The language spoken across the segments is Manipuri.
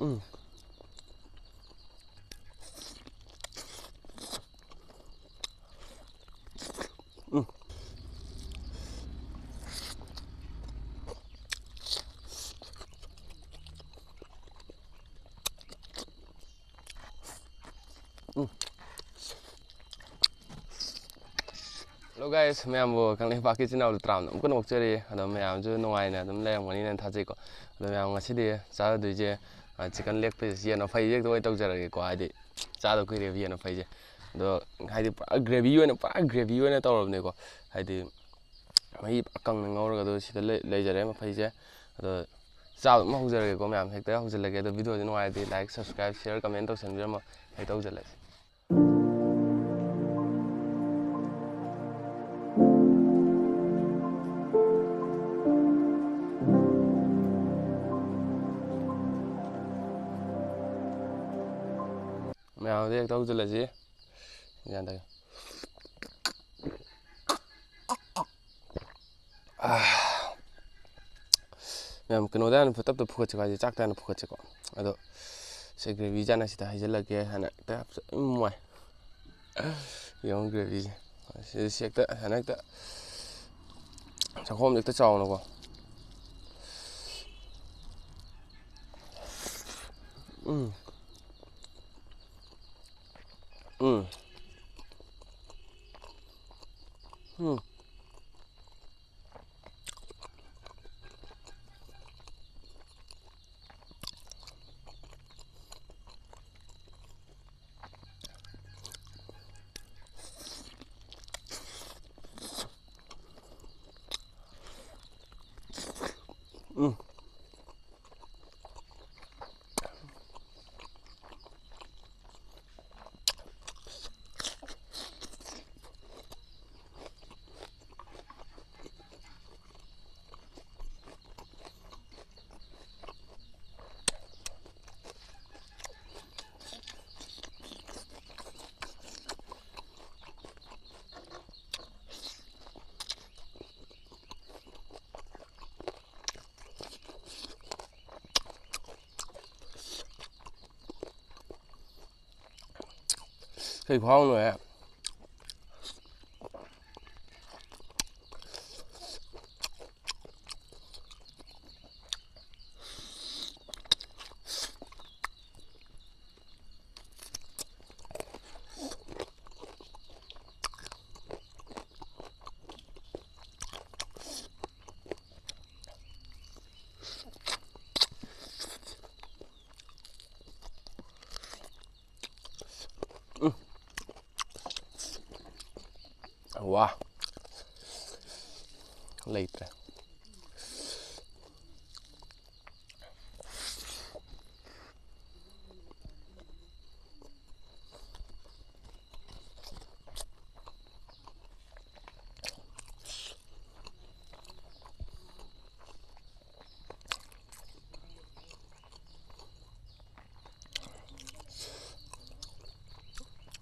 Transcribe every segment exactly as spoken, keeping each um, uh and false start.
ꯎꯝ꯫ ꯎꯝ꯫ ꯎꯝ꯫ Hello guys, ꯃꯌꯥꯝꯕꯨ ꯀꯪꯂꯩꯄꯥꯛꯀꯤ ꯏꯆꯤꯟ ꯏꯅꯥꯎ ꯇꯔꯥꯝꯅ ꯑꯃꯨꯛꯀ ꯅꯣꯛꯆꯔꯤ꯫ ꯑꯗꯣ ꯃꯌꯥꯝꯁꯨ ꯅꯨꯡꯉꯥꯏꯅ ꯑꯗꯨꯝ ꯂꯩꯔꯝꯒꯅꯤꯅ ꯊꯥꯖꯩꯀꯣ꯫ ꯑꯗꯣ ꯃꯌꯥꯝ, ꯉꯁꯤꯗꯤ ꯆꯥꯔꯗꯣꯏꯁꯦ, ꯑ, chicken leg piece, ꯌꯦꯟ ꯃꯐꯩꯁꯦ ꯍꯦꯛꯇ ꯑꯣꯏꯅ ꯇꯧꯖꯔꯒꯦꯀꯣ꯫ ꯍꯥꯏꯗꯤ ꯆꯥꯗ ꯀꯨꯏꯔꯦꯕ ꯌꯦꯟ ꯃꯐꯩꯁꯦ꯫ ꯑꯗꯣ ꯍꯥꯏꯗꯤ ꯄꯨꯔꯥ gravy ꯑꯣꯏꯅ, ꯄꯨꯔꯥ gravy ꯑꯣꯏꯅ ꯇꯧꯔꯕꯅꯦꯀꯣ꯫ ꯍꯥꯏꯗꯤ ꯃꯍꯤ ꯄꯨꯔꯥ ꯀꯪꯅ ꯉꯧꯔꯒ ꯑꯗꯣ ꯁꯤꯗ ꯂꯩ-, ꯂꯩꯖꯔꯦ ꯃꯐꯩꯁꯦ꯫ ꯑꯗꯣ ꯆꯥꯕ ꯑꯗꯨꯝ ꯍꯧꯖꯔꯒꯦꯀꯣ ꯃꯌꯥꯝ꯫ ꯍꯦꯛꯇ ꯍꯧꯖꯤꯜꯂꯒꯦ꯫ ꯑꯗꯣ video ꯁꯤ ꯅꯨꯡꯉꯥꯏꯔꯗꯤ like, subscribe, share, comment ꯇꯧꯁꯟꯕꯤꯔꯝꯃꯣ꯫ ꯍꯦꯛꯇ ꯍꯧꯖꯤꯜꯂꯁꯤ꯫ ꯃꯌꯥꯝꯗ ꯍꯦꯛꯇ ꯍꯧꯖꯤꯜꯂꯁꯤ꯫ ꯒ꯭ꯌꯥꯟ ꯇꯥꯏ꯫ ꯑꯥ꯫ ꯃꯌꯥꯝ, ꯀꯩꯅꯣꯗ ꯍꯥꯟꯅ ꯇꯞ ꯇꯞ ꯐꯨꯒꯠꯁꯦꯀꯣ, ꯍꯥꯏꯗꯤ ꯆꯥꯛꯇ ꯍꯥꯟꯅ ꯐꯨꯒꯠꯁꯦꯀꯣ꯫ ꯑꯗꯣ ꯁꯤ gravy ꯆꯥꯅ ꯁꯤꯗ ꯍꯩꯖꯤꯜꯂꯒꯦ ꯍꯥꯏꯅ ꯍꯦꯛꯇ ꯍꯥꯞꯆ-, ꯏꯃꯥꯏ꯫ ꯌꯦꯡꯉꯨ gravyꯁꯦ꯫ ꯁꯤ, ꯁꯤ ꯍꯦꯛꯇ, ꯁꯨꯃꯥꯏꯅ ꯍꯦꯛꯇ ꯆꯥꯛꯈꯣꯝꯁꯦ ꯍꯦꯛꯇ ꯆꯥꯎꯅꯀꯣ꯫ ꯎꯝ꯫ ꯎꯝ꯫ ꯎꯝ꯫ ꯎꯝ꯫ ꯀꯩ ꯈꯨꯍꯥꯎꯅꯣꯍꯦ꯫ ꯎꯝ꯫ ꯋꯥ꯫ ꯂꯩꯇ꯭ꯔꯦ꯫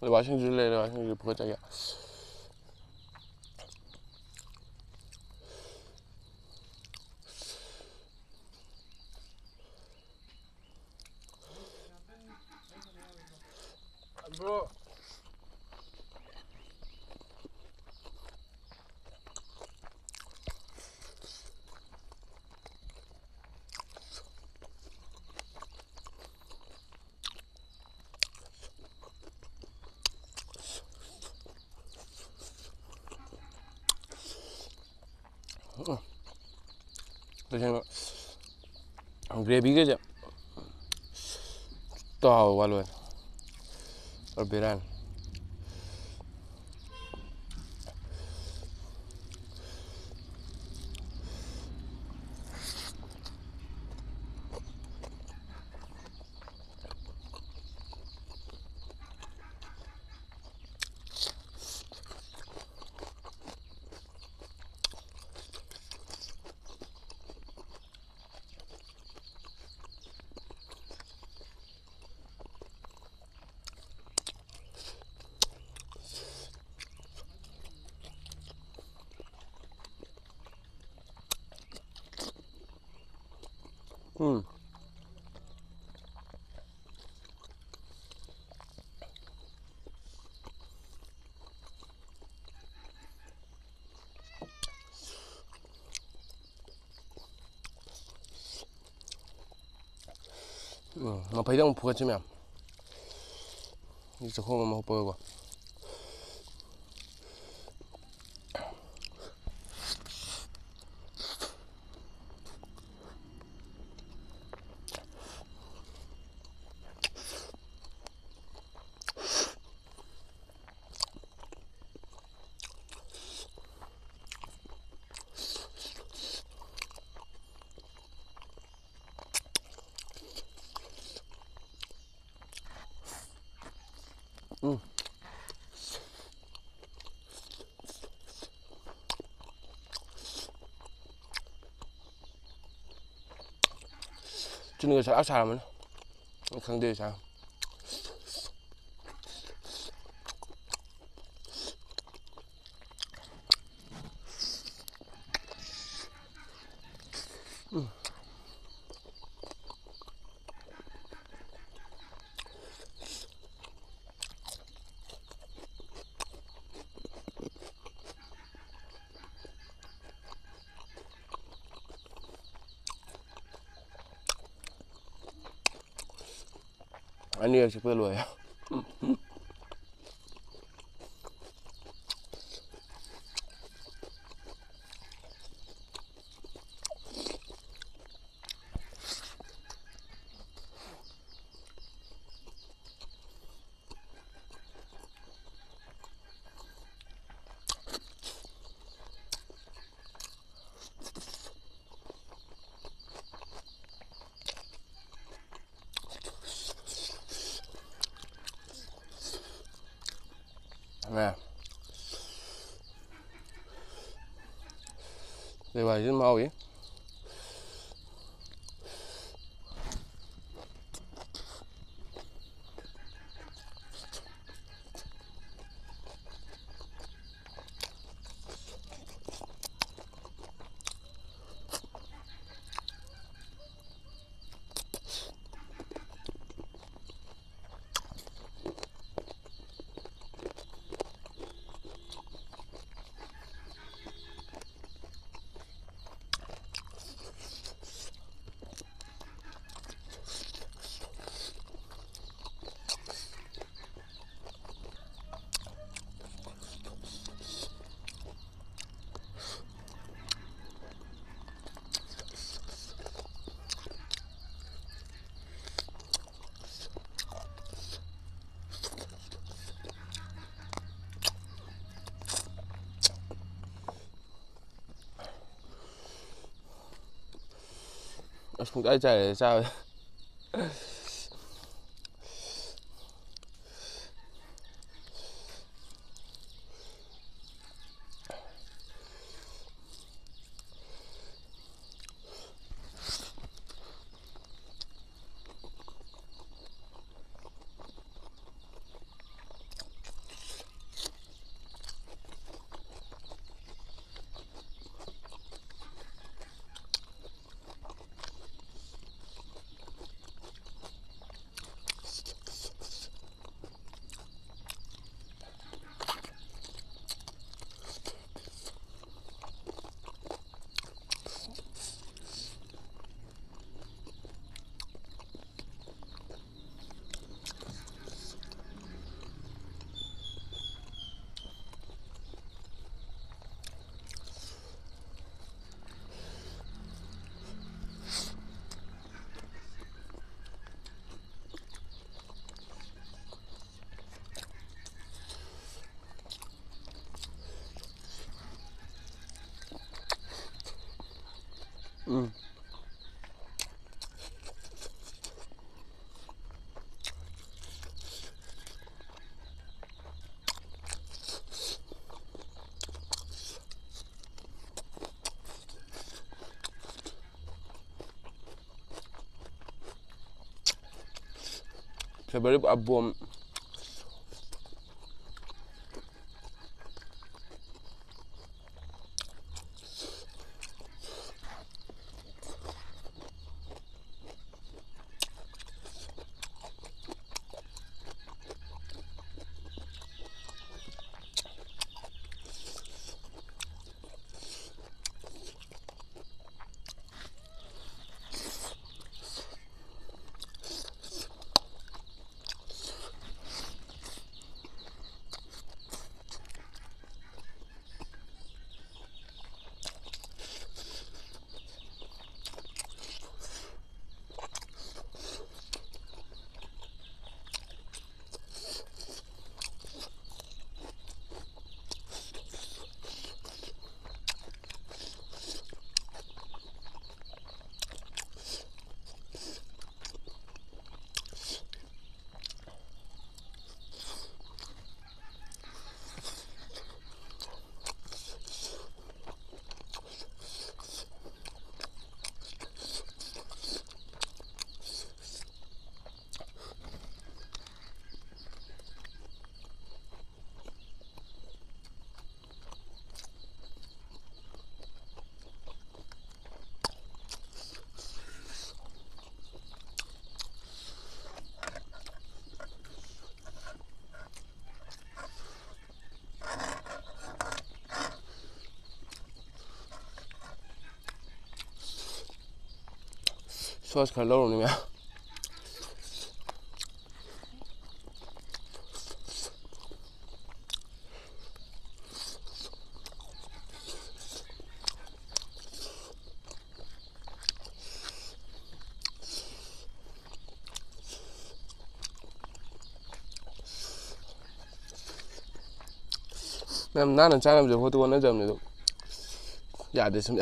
ꯂꯩꯕꯥꯛꯁꯤꯡꯁꯨ ꯂꯩ, ꯂꯩꯕꯥꯛꯁꯤꯡꯁꯨ ꯐꯨꯒꯠꯆꯒꯦ꯫ Bro. ꯎꯝ꯫ ꯇꯁꯦꯡꯅ ꯒ꯭ꯔꯦꯚꯤꯒꯁꯦ ꯇꯥꯎ ꯋꯥꯂꯣꯏ꯫ ꯄꯨꯔꯥ ꯕꯦꯔꯥꯅꯤ꯫ ꯎꯝ꯫ ꯎꯝ, ꯃꯐꯩꯗ ꯑꯃꯨꯛ ꯐꯨꯒꯠꯁꯤ ꯃꯌꯥꯝ꯫ ꯁꯤ ꯆꯥꯛꯈꯣꯝ ꯑꯃ ꯍꯨꯞꯄꯒꯀꯣ꯫ ꯎꯝ꯫ ꯆꯤꯅꯤꯒ ꯁꯥ ꯁꯥꯔꯝꯃꯅꯤ꯫ ꯈꯪꯗꯦ ꯁꯥ꯫ ꯑꯅꯤꯔꯛ ꯆꯤꯛꯄꯗ ꯂꯣꯏꯔꯦ꯫ ꯑꯦ꯫ ꯂꯩꯋꯥꯏꯁꯤ ꯑꯗꯨꯝ ꯍꯥꯎꯏ꯫ ꯑꯁ ꯄꯨꯡꯆꯥꯏ ꯆꯥꯏꯔꯦ ꯆꯥꯕ꯫ ꯎꯝ꯫ Flavor ꯑꯕꯣꯝ꯫ ꯁꯣꯁ ꯈꯔ ꯂꯧꯔꯨꯅꯤ ꯃꯌꯥꯝ꯫ ꯃꯌꯥꯝ ꯅꯥꯟꯅ ꯆꯥꯅꯕꯁꯦ ꯍꯣꯠꯇꯤ ꯍꯣꯠꯅꯖꯕꯅꯦ ꯑꯗꯣ ꯌꯥꯗꯦ ꯁꯨꯝ꯫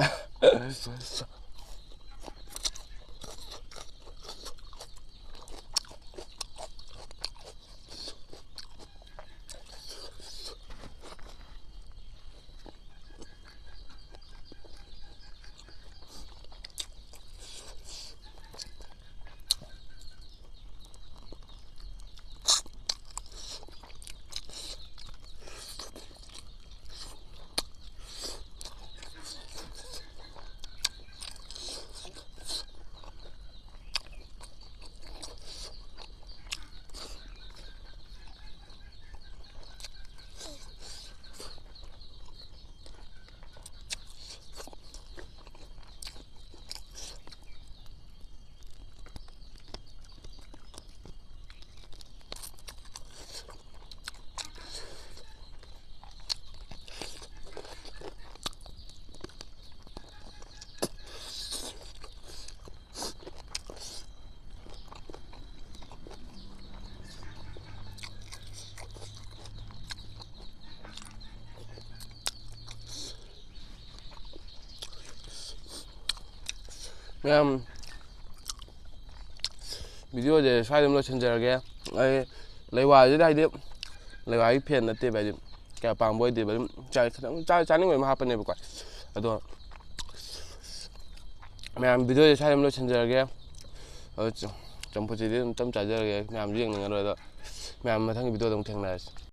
ꯃꯌꯥꯝ, ꯚꯤꯗꯤꯑꯣꯁꯦ ꯁ꯭ꯋꯥꯏꯗ ꯑꯗꯨꯝ ꯂꯣꯏꯁꯤꯟꯖꯔꯒꯦ꯫ ꯑꯩ ꯂꯩꯋꯥꯁꯤꯗ, ꯍꯥꯏꯗꯤ, ꯂꯩꯋꯥꯒꯤ ꯐꯦꯟ ꯅꯠꯇꯦꯕ, ꯍꯥꯏꯗꯤ, ꯀꯌꯥ ꯄꯥꯝꯕ ꯑꯣꯏꯗꯦꯕ꯫ ꯑꯗꯨꯝ ꯆꯥ-, ꯈꯤꯇꯪ ꯆꯥ-, ꯆꯥꯅꯤꯡꯕ ꯑꯃ ꯍꯥꯞꯄꯅꯦꯕꯀꯣ꯫ ꯑꯗꯣ ꯃꯌꯥꯝ, ꯚꯤꯗꯤꯑꯣꯁꯦ ꯁ꯭ꯋꯥꯏꯗ ꯑꯗꯨꯝ ꯂꯣꯏꯁꯤꯟꯖꯔꯒꯦ꯫ ꯑꯗꯣ ꯆ-, ꯆꯝꯐꯨꯠꯁꯤꯗꯤ ꯑꯗꯨꯝ ꯇꯞ ꯆꯥꯖꯔꯒꯦ, ꯃꯌꯥꯝꯁꯨ ꯌꯦꯡꯅꯤꯡꯉꯔꯣꯏ꯫ ꯑꯗꯣ ꯃꯌꯥꯝ, ꯃꯊꯪꯒꯤ ꯚꯤꯗꯤꯑꯣꯗ ꯑꯃꯨꯛ ꯊꯦꯡꯅꯔꯁꯤ꯫